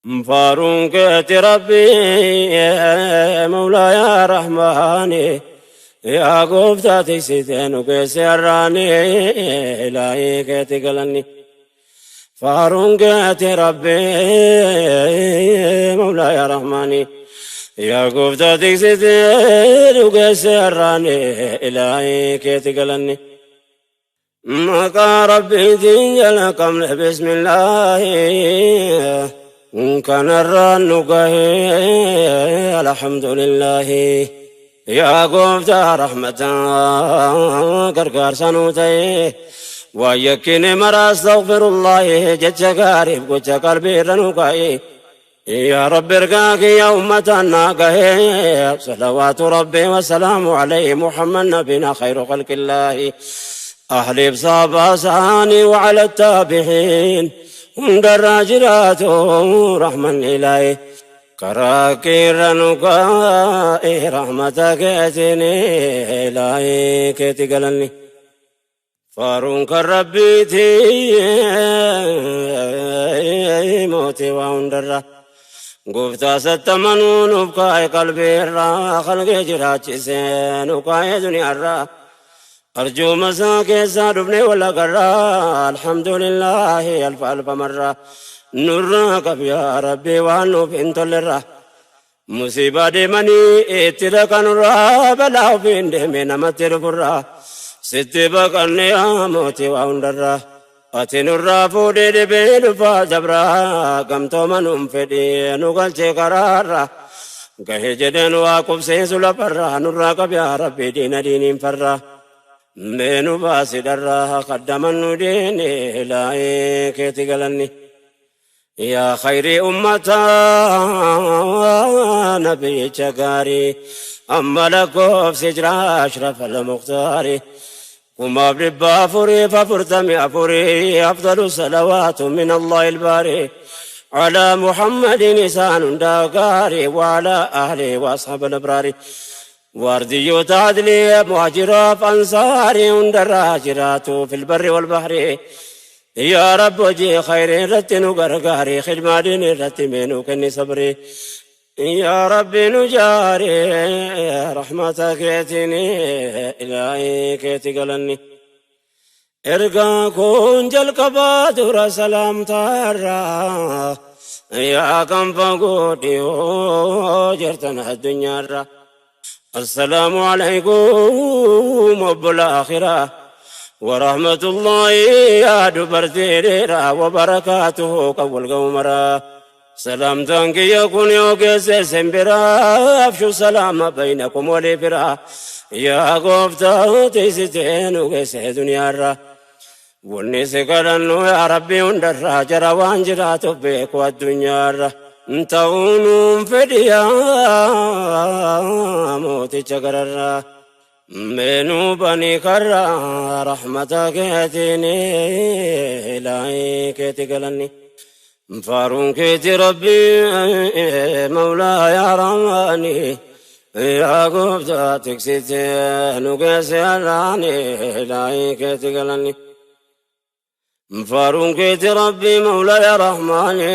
Faaruun keeti Rabbii Mawlaa yaa Rahmaani yaa gooftaa tiksitee nu geesse har'aani ilaahii keeti galanni. Faaruun keeti Rabbii Mawlaa yaa Rahmaani yaa gooftaa tiksitee nu geesse har'aani ilaahii keeti galanni. Maqaa Rabbiitiin jalqabne bismillaahi kanarraan nu gahee alhamdulillaahi yaa gooftaa rahmataa gargaarsa nuu ta'e waan yakkine mara astaghfirullaahi jecha gaariif gocha qalbii irra nu kaa'e yaa Rabbi ergaa kiyya ummataan naa gahee salawaatu Rabbi wasalaamu alayhi Muhammad nabina khayru khalqillaahi ahliif saabaa isaanii wacala taabixiin hundarraa jiraatu rahman ilaahi karaa keerra nu kaa'e rahmata keetiin ilaahi keeti galanni. Faaruun kan Rabbiiti mootii waa hundarra. Gooftaa sattamanuu nuuf kaa'e qalbiirra kalqee jiraachise nu kaa'e duniyaarra. Arjuuma isaa keessaa dhufne wal agarra alhamdulillaahi alfa alfa marra. Nurraa qab yaa Rabbi waan nuuf hin tollerra. Musiibaa deemanii itti dhaqanurraa balaa ofiin deeme namatti dhufurraa sitti baqanne yaa mootii waa hundarraa ati nurraa fuudhee dhibee dhufaa dabraa gamtooma nuun fedhii nu galchee karaarraa gahe jedheen waa qubsiisu lafarraa nurraa qabi yaa rabbi diina diiniin farraa mee nu baasi dharraa kaddaman nu diini ilaahii keeti galanni. Yaa khayrii ummataa nabiyyicha gaarii amma lakkoofsi jira ashraf al-mukhtaari 1444 afdalu salawaatu min allahi ilbaari على محمد إنسان داغاري وعلى أهله وأصحاب الأبرار وارديوتا عدلي مهاجرة أنصاري هندرا في البر والبحر يا رب وجي خير رتن غرغاري خدمة دين رتمين كني صبري يا رب نجاري رحمتك يتني إلهي كيتقلني Ergaa kun jalqabaa dura salaamtaarraa yaa kan fagoo dhiyoo jirtan addunyaarra. Assalaamu alaikum obbola akhiraa wa rahmatullahi yaa dubartii dheeraa wa barakaatuhu kan wal ga'u maraa. Salaamtaan kiyya kun yoo geesse isin biraa afshu salaama baynakum walii firaa yaa gooftaa tiisitee nu geesse duniyaarra. Wanni si kadhannu yaa Rabbii hundarraa jara waan jiraatuuf beeku addunyaarra. Ta'uu nuun fedhi yaa mooticha gararraa. Mee nuu bani karraa rahmata keetiin ilaahii keeti galanni. Faaruun keeti Rabbi Mawlaa yaa Rahmaani yaa gooftaa tiksite nu geesse har'aani ilaahii keeti galanni. Faaruun keeti Rabbi Mawlaa yaa Rahmaani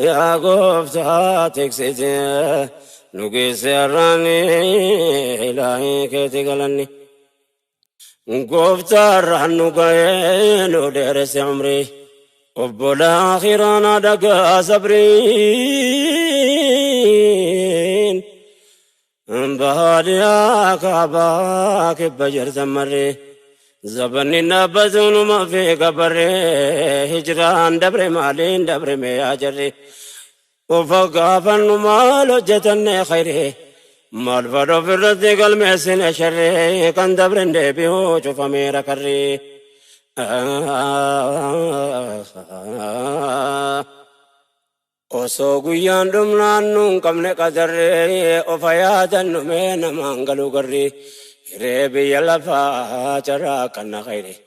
yaa gooftaa tiksite nu geesse har'aani ilaahii keeti galanni. Gooftaarraan nu ga'ee nu dheeresse umrii obbolaa akhiraan dhagaa sabriin bahaadhiyaa kaabaa kibba jirtan marree zabanni dhaabbatuunuma fi gabarree hijraan dabre maaliin dabre mee yaa jarri Ufa gaafannu maal hojjetanne khayrii maal fadha ofirratti galmeessine sharrii kan dabren deebi'u cufameera karrii. Osoo guyyaan dhumnaan nuun qabne qadarree ofa yaadannu mee namaan galuu garrii hiree biyya lafaa carraa kanna khayrii.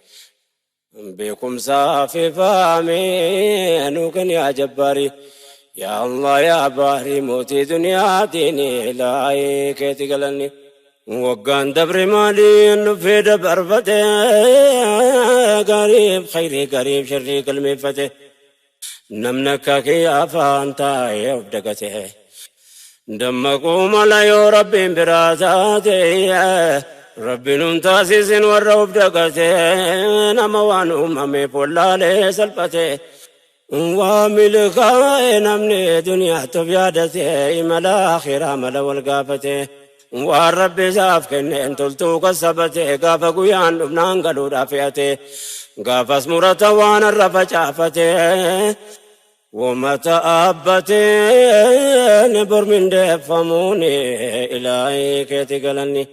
Beekumsaa fi fahamii nuu kenni yaa jabbaari. Yaa Allah yaa baari mootii duniyaatiin ilaahii keeti galanni. Waggaan dabre maaliin dhufee dabarfate gaariif khayrii gariif sharrii galmeeffate. Namni akka kiyya afaan taa'ee of dagate. Dammaquu mala yoo Rabbiin biraa taate. Rabbiin nun taasisin warra of dagate. Nama waan uumameef wallaalee salphate. Waa milkaa'e namni duniyaatti of yaadate, imala akhiraa mala wal gaafate. Waan Rabbi isaaf kenneen toltuu kassabate, gaafa guyyaan dhufnaan galuudhaaf fe'ate. Gaafas murata waan irra facaafate. Wamata dhaabbateen bor mindeeffamuun, ilaahii keeti galanni.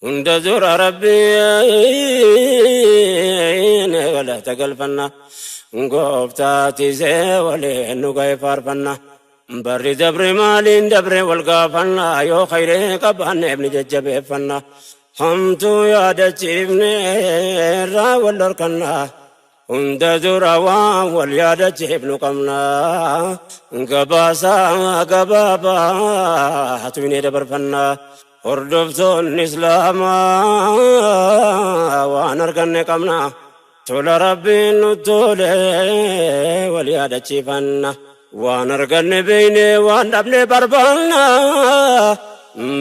Hunda dura Rabbiin galata galfanna. Gooftaa waliin nu ga'e faarfanna. Barri dabre maaliin dabre wal gaafanna, yoo khayree qabaanneef ni jajjabeeffanna. Hamtuu yaadachiifne irraa wal dhorkanna. Hunda dura waan wal yaadachiifnu qabna. Gabaasaa gabaabaa tuyne dabarfanna. Hordoftoonni Islaamaa waan arganne qabna. Tola Rabbiin nu tole wal yaadachiifanna. Waan arganne beeyne, waan dhabne barbaanna.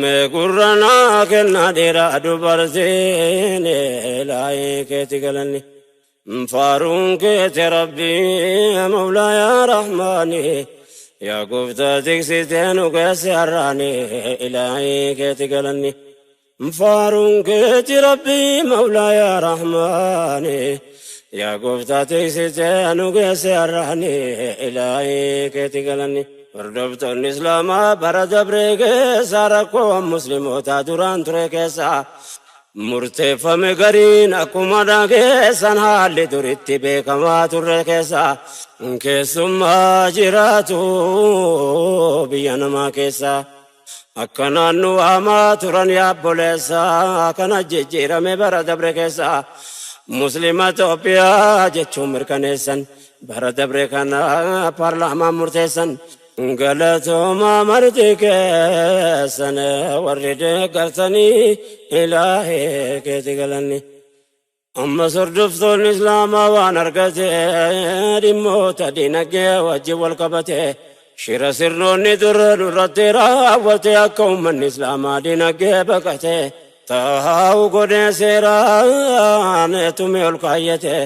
Mee gurra naa kenna dhiiraa dubartiin, ilaahii keeti galanni. Faaruun keeti Rabbii Mawlaa yaa Rahmaani. Yaa gooftaa tiksitee nu geesse har'aani, ilaahii keeti galanni. Faaruun keeti Rabbii Mawlaa yaa Rahmaani. Yaa gooftaa tiksitee nu geesse har'aani, ilaahii keeti galanni. Hordoftoonni Islaamaa bara dabree keessa rakkoo muslimootaa duraan ture keessa murteeffame gariin akkuma dhageessan, haalli duritti beekamaa turre keessa keessummaa jiraatu biyya namaa keessa. Akka naannoo hamaa turan yaabboleessa, kana jijjiirame bara dabre keessa Muslima Itoophiyaa jechuun mirkaneessan, bara dabre kana paarlaamaan murteessan. Galatooma marti keessan warri deeggartanii, ilaahee keeti galanni. Ammas hordoftoonni Islaamaa waan argate dhimmoota dinagdee wajjin wal qabate, shira sirnoonni dura nurratti raawwate akka uummanni Islaamaa dinagdee baqate taa'u godhee seeraan tumee ol kaayyate.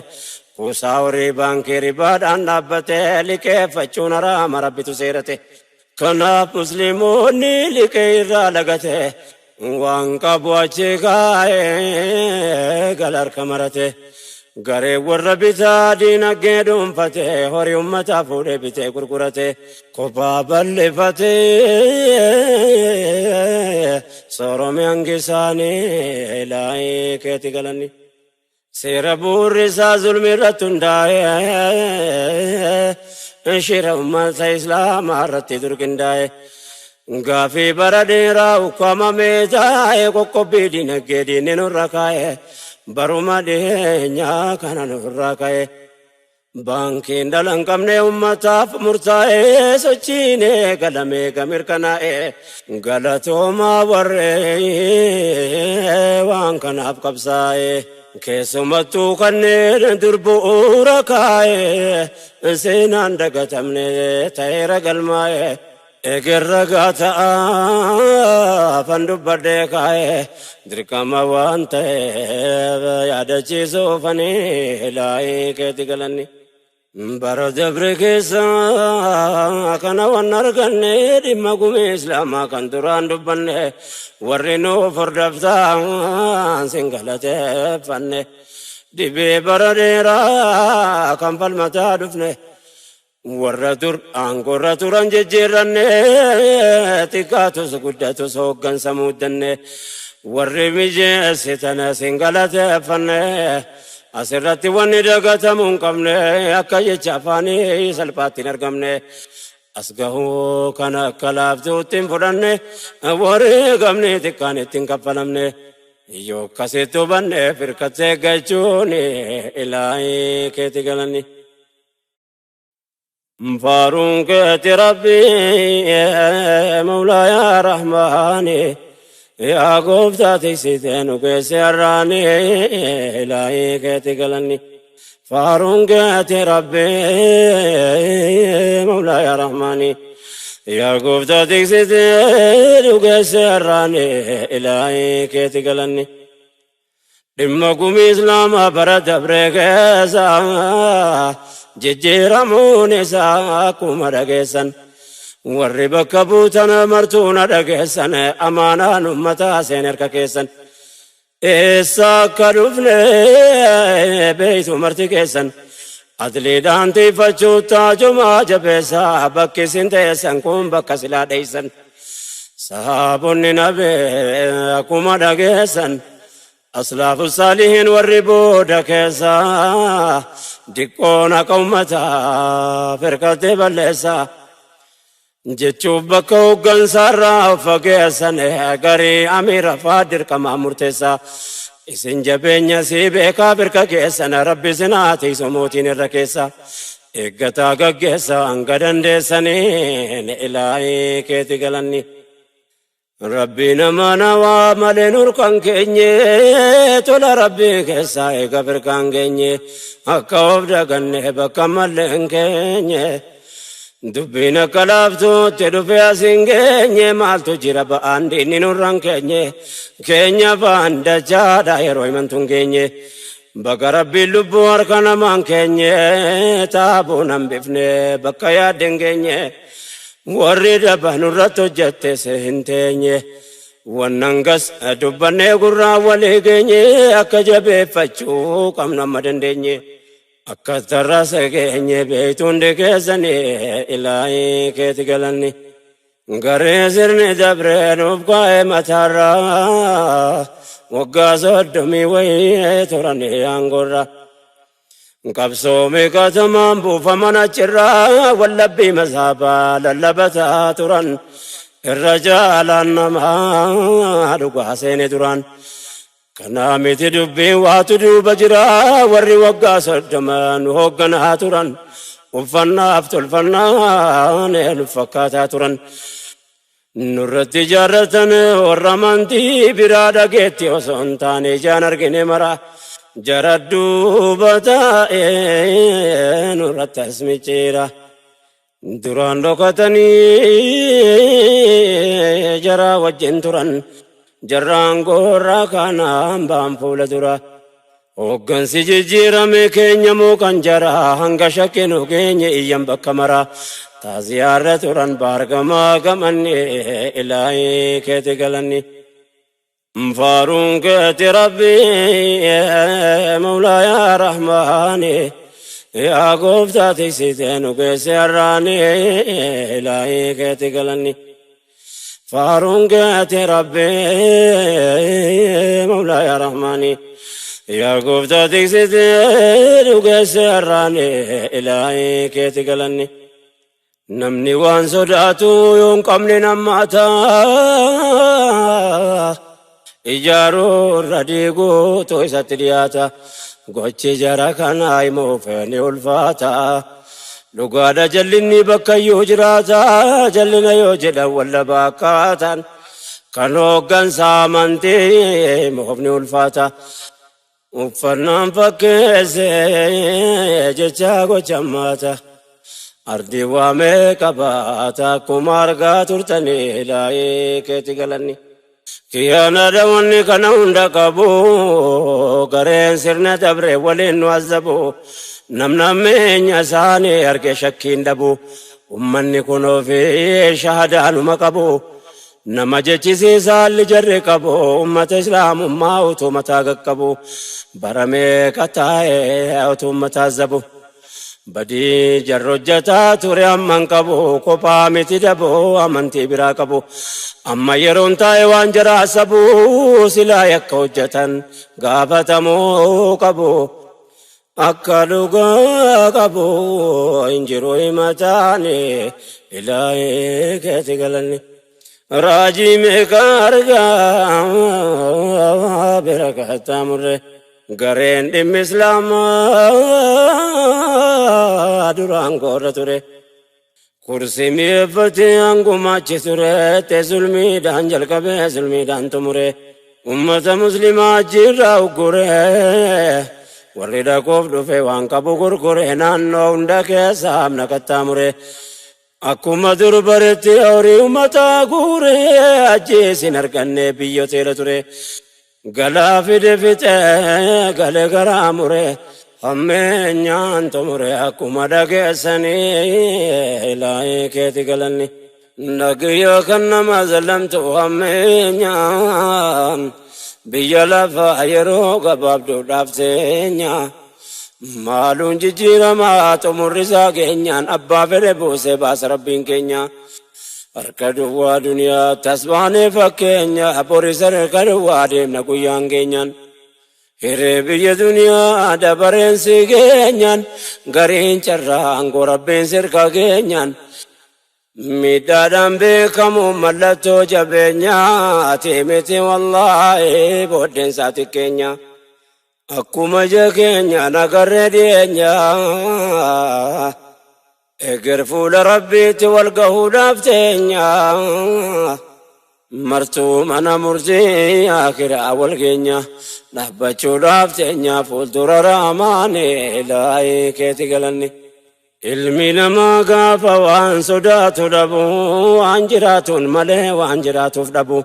Kuusaa horii baankii ribaadhaan dhaabbate liqeeffachuun haraama Rabbitu seerate. Kanaaf musliimoonni liqee irraa lagate, waan qabu achi kaa'ee gala harka marate. Garee warra bitaa diinagdee dhuunfate horii uummataa fuudhee bitee gurgurate, kophaa bal'ifate soorome hangisaanii, ilaahii keeti galanni. Seera bu'uurri isaa zulmi irratti hundaa'e shira uummata Islaamaa irratti durqindaa'e. Gaafii bara dheeraa ukkaamamee taa'e qoqqobbii dinagdee diinni nurra kaa'e baruma dhiyeenyaa kana nurra ka'e. Baankiin dhala hin qabne uummataaf murtaa'e sochiin eegalamee gamirkanaa'e, galatoomaa warree waan kanaaf qabsaa'e. Keessumattuu kanneen dur bu'uura kaa'e seenaan dagatamne ta'eera galmaa'e. Egerra gaata'a fan dubbadhee kaa'e, dirqama waan ta'eef yaadachiisuufanii, ilaahii keeti galanni. Bara dabre keessa kana waan arganne dhimma gumii Islaamaa kan duraan dubbanne, warri nuuf hordoftaan sin galateeffanne. Dhibee bara dheeraa kan falmataa dhufne, warra dur aangoorra turan jijjiirranne, xiqqaatus guddatus hooggansa muuddanne, warri mijeessitan sin galateeffanne. Asirratti wanni dagatamuu hin qabne akka jecha afaanii salphaatti hin argamne. As gahuu kana akka laaftuutti hin fudhanne, wareegamni xiqqaan itti hin kaffalamne. Yoo akkasitti hubanne firkattee eeggachuun, ilaahii keeti galanni. Faaruun keeti Rabbii Mawlaa yaa Rahmaani. Yaa gooftaa tiksitee nu geesse har'aani, ilaahii keeti galanni. Faaruun keeti Rabbi Mawlaa Rahmaani. Yaa gooftaa tiksitee dhugeesse har'aani ilaahii keeti galanni. Dhimma gumii Islaamaa bara dabree keessa jijjiiramuun isaa akkuma dhageessan. Warri bakka buutan martuu na dhageessan amaanaan ummataa seen harka keessan. Eessa akka dhufne beeytu marti keessan. Adliidhaan tiifachuu taajumaa jabeessa bakki isin teessan kun bakka silaa dheeysan. Sahaabonni nabee akkuma dhageessan. Aslaafu saalihiin warri booda keessa diqqoon haqa ummataa firqattee balleessa. Jechuuf bakka hooggansaarraa of fageessan garii amiira faa dirqamaa murteessa. Isin jabeenya sii beekaa firqa keessan Rabbi sinaa tiisu mootiin irra keessa. Eeggataa gaggeessa hanga dandeessaniin ilaahii keeti galanni. Rabbi nama nawaa malee nurkan keenye tola Rabbii keessaa eega firqaan keenye akka of daganne bakka malee hin keenye. Dubbiin akka laaftuutti dhufee as hin geenye maaltu jira ba'aan diinni nurran keenye keenya ba'aan dachaadha yeroo himantu hin geenye. Bakka Rabbiin lubbuu harka namaan keenye taabuun hambifne bakka yaadde hin geenye. Warri daba nurratti hojjettes hin teenye. Wannan gas dubbannee gurraa walii geenye akka jabeeffachuu qabnu amma dandeenye. Akka tarraasa geenye beektu hundi keessanii ilaahii keeti galanni. Garee sirni dabree nuuf kaa'e mataarraa waggaa 30 wayii turanii aangoorra. Qabsoo meeqatamaan buufaman achirraa wallabbii mazaabaa lallabataa turan. Irra jaalaan namaa dhugaa seene duraan. Kanaa miti dubbiin waatu duuba jira warri waggaa 30 nu hoogganaa turan. Uffannaaf tolfannaan nu fakkaataa turan. Nurratti ijaarratan warra amantii biraa dhageetti osoo hin taane ijaan argine mara. Jara duuba taa'ee nurratti as micciira. Duraan dhokatanii jara wajjin turan. Jarraan gorraa kanaan ba'an fuula dura. Hooggansi jijjiirame keenya moo kan jara hanga shakkinu keenya iyyan bakka mara. Taaziyaarra turan baargamaa gamanni ilaahii keeti galanni. Faaruun keeti Rabbi Mawlaa yaa Rahmaani. Yaa gooftaa tiksitee nu geesse har'aani ilaahii keeti galanni. Faaruun keeti Rabbi Mawlaa yaa Rahmaani. Yaa gooftaa tiksitee nu geesse har'aani ilaahii keeti galanni. Namni waan sodaatu yoo hin qabne nammaata. Ijaaruu irra diiguutu isatti dhiyaata. Gochi jara kanaa himuuf ni ulfaata. Dhugaadha jallinni bakka iyyuu jiraata. Jallina yoo jedhan wallabaa akkaataan. Kan hooggansa amantii himuuf ni ulfaata. Uffannaan fakkeesse jecha gocha maata. Ardi waamee qabaata akkuma argaa turtanii ilaahii keeti galanni. Kiyyaana wanni kana hunda qabu gareen sirna dabre waliin nu azabu. Namnammeenya isaanii arge shakkiin dhabu. Ummanni kun ofii shahadaanuma qabu. Nama jechisiisaa haalli jarri qabu ummata islaamummaa utuu mataa qaqqabu. Bara meeqa taa'ee utuu ummata azabu. Badii jarri hojjetaa ture amman qabu kophaa miti daboo amantii biraa qabu. Amma yeroon taa'e waan jara sabu silaa yakka hojjetan gaafatamuu qabu. Akka dhugaa qabu hin jiru himataani ilaahii keeti galanni. Raajii meeqa argaa bira qaxxaamurre. Gareen dhimmi Islaamaa duraan goorra ture. Kursii mi'eeffatee hanguma achi ture te zulmiidhaan jalqabee zulmiidhaan xumure. Ummata muslimaa achiirraa uggure. Warri dhaquuf dhufe waan qabu gurgure naannoo hunda keessa amna qaxxaamure. Akkuma dur baretti horii uummataa guure ajjeesin arganne biyyoteera ture. Galaa fide fixee galee garaa mure hammeenyaan xumure akkuma dhageessanii ilaahii keeti galanni. Nagiyya kan nama zalamtu hammeenyaan biyya lafaa yeroo gabaabduudhaaf teenya. Maaluun jijjiiramaa xumurri isaa keenyaan abbaa fedhe buusee baasa rabbiin keenya. Harka duwwaa duniyaa tasbaanee fakkeenya boris harka duwwaa deemna guyyaan keenyaan. Hiree biyya duniyaa dabareen si keenyaan gariin carraa aangoo rabbiin sirka keenyaan. Miidhaadhaan beekamu mallattoo jabeenyaati miti wallaahi booddeen isaa xiqqeenya. Akkuma ija keenyaan agarree dhiyeenya. Eger fuula rabbiitti wal gahuudhaaf teenya. Martuu mana murtii akiraa wal geenya. Dhaabbachuudhaaf teenya fuuldura raamaani ilaahii keeti galanni. Ilmi namaa gaafa waan sodaatu dhabu waan jiraatuun malee waan jiraatuuf dhabu.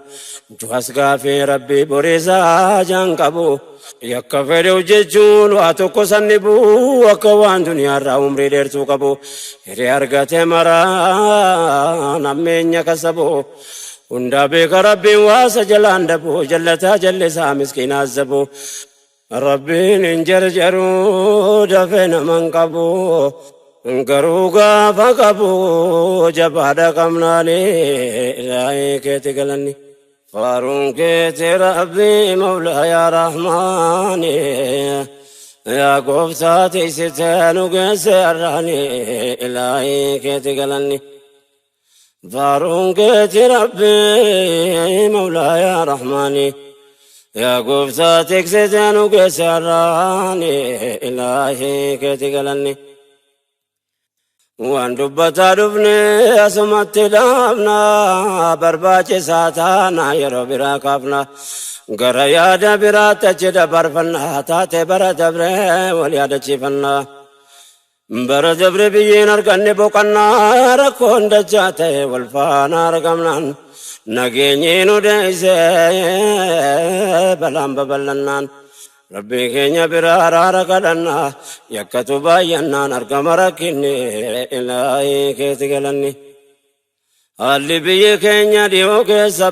Du'as gaafii rabbii boriisaa jaan qabu. Yakka fedhe hojjechuun waa tokko sanni bu'u akka waan duniyaarraa umrii dheertuu qabu. Hiree argate maraa nammeenya kasabu. Hundaa beeka rabbiin waasa jalaan dabu jallataa jallisaa miskiinaa zabu. Rabbiin hin jarjaruu dafee naman qabu. Garuu gaafa qabu jabaadha qabnaani ilaahii keeti galanni. Faaruun keeti rabbii mawlaa yaa rahmaani. Yaa gooftaa tiksitee nu geesse har'aani ilaahii keeti galanni. Faaruun keeti rabbii mawlaa yaa rahmaani. Yaa gooftaa tiksitee nu geesse har'aani ilaahii keeti galanni. Waan dubbataa dhufne asumatti dhaabna barbaachisaa taana yeroo biraa kaafna. Gara yaada biraatti achi dabarfanna taate bara dabre wal yaadachiifanna. Bara dabre biyyeen arganne boqannaa rakkoon dachaa ta'e wal faana argamnaan nageenyi nu deessee balaan babal'annaan. Rabbii keenya biraa araara kadhannaa yakkatu baay'annaan argama rakkinni ilaahii keeti galanni. Haalli biyyi keenya dhiyoo keessa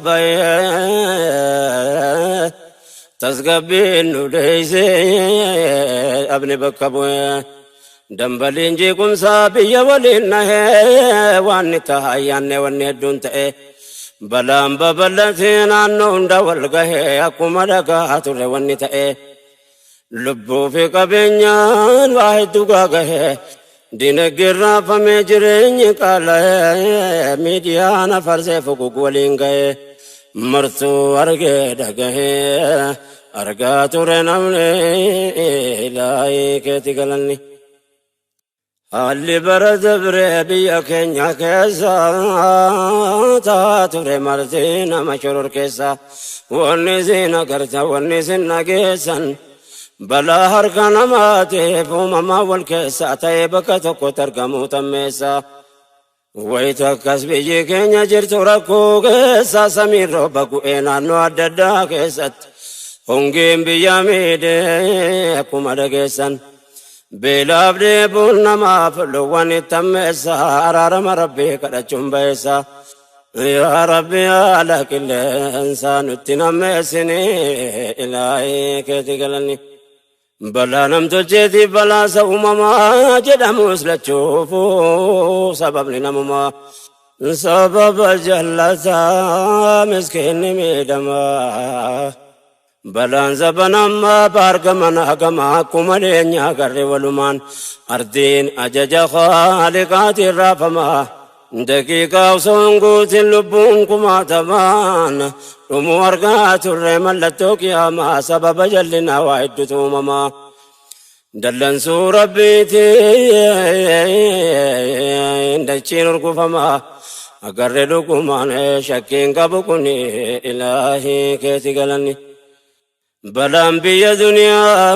ba'ee tasgabbiin nu deessee abni bakka bu'ee. Dambaliin jeequmsaa biyya waliin nahee waan ni ta'a ayyaanne wanni hedduun ta'e. Balaan babal'atee naannoo hunda wal gahee akkuma dhagaa turre wanni ta'e. Lubbuu fi qabeenyaan waa hedduu gaagahee dinagdeen raafamee jireenyi qaala'ee miidiyaan afarsee fugugu waliin gahee martuu argee dhagahee argaa ture namni ilaahii keeti galanni. Haalli bara dabree biyya keenya keessa taa ture marti nama shororkeessa. Wanni isin agartan wanni isin dhageessan balaa harka namaatiif uumamaa wal keessa ta'ee bakka tokkotti argamuu tammeessa. Wayita akkas biyyi keenya jirtu rakkoo keessa samiin rooba gu'ee naannoo adda addaa keessatti hongeen biyya miidhee akkuma dhageessan. Beelaaf dheebuun namaaf loowwan itti ammeessa araarama rabbii kadhachuun ba'eessa. Yaa Rabbi haala qilleensaa nutti nammeessini ilaahii keeti galanni. Balaa namtolcheetiif balaasa uumamaa jedhamus lachuufuu sababni namumaa. Sababa jallataa miskiinni miidhamaa. Balaan zabana ammaa baargaman hagama akkuma leenyaa garri walumaan ardiin ajaja khaaliqaatiin raafamaa. Daqiiqaa osoo hin guutin lubbuun kumaatamaan dhumuu argaa turre mallattoo qiyaamaa sababa jallinaa waa hedduutu uumamaa. Dallansuu rabbiitiin dachiin urgufamaa agarre dhugumaan shakkiin qabu kun ilaahii keeti galanni. Balaan biyya duniyaa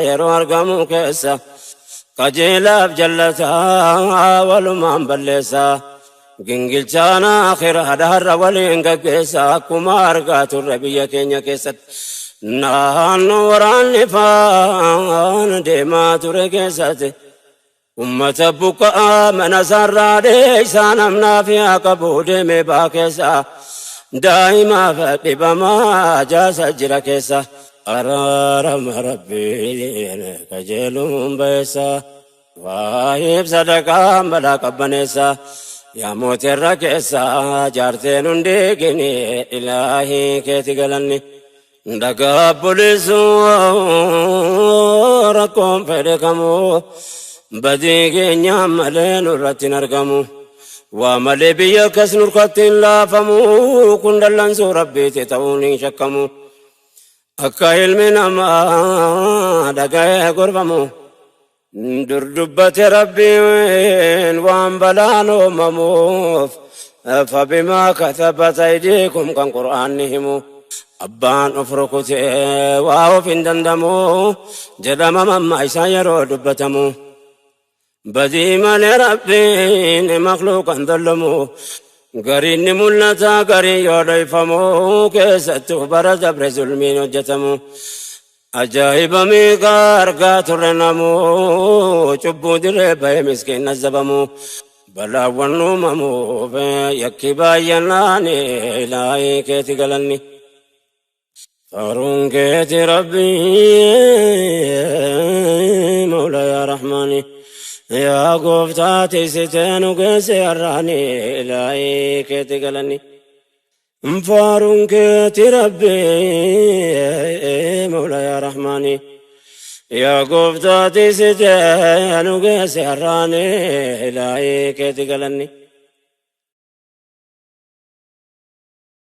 yeroo argamu keessa qajeelaaf jallataa walumaan balleessa. Gingilchaan akhiraadha har'a waliin gaggeessa akkuma argaa turre biyya keenya keessatti. Naannoo waraanni faana deemaa ture keessatti ummata buqqa'aa mana isaarraa dheeysaa namnaaf yaa qabu deemee baa keessa daa'imaaf dhibamaa jaasa jira keessa. Araarama Rabbiin qajeeluun ba'eessa. Waa'eef sadaqaan balaa qabbaneessa. Yaa mootirra keessa jaarteen hundi gini ilaahii keeti galanni. Dhagaa bulisuu rakkoon fedhe kamuu badii keenyaa malee nurratti hin argamu. Waa malee biyya akkas nurkatti hin laafamu kun dallansuu Rabbiiti ta'uun hin shakkamu. Akka ilmi namaa dhaga'ee gorfamu. Dur dubbate Rabbiin waan balaan uumamuuf fabimaa katabat aydiikum kan Qur'aanni himu. Abbaan of rukutee waa of hin dandamu jedhama mammaa isaa yeroo dubbatamu. Badii malee Rabbiin makluuqan dollamu. Gariin ni mul'ata gariin yoo dhoyfamu keessattuu bara dabre zulmiin hojjetamu. Ajaa'iba meeqa argaa turre namuu cubbuu dirree bahee miskiin azzabamu. Balaawwan uumamuuf yakki baay'annaan ilaahii keeti galanni. Faaruun keeti Rabbii Mawla yaa Rahmaani. Yaa gooftaa tiksitee nu geesse har'aani ilaahii keeti galanni. Faaruun keeti Rabbii Mawla yaa Rahmaani. Yaa gooftaa tiksitee nu geesse har'aani ilaahii keeti galanni.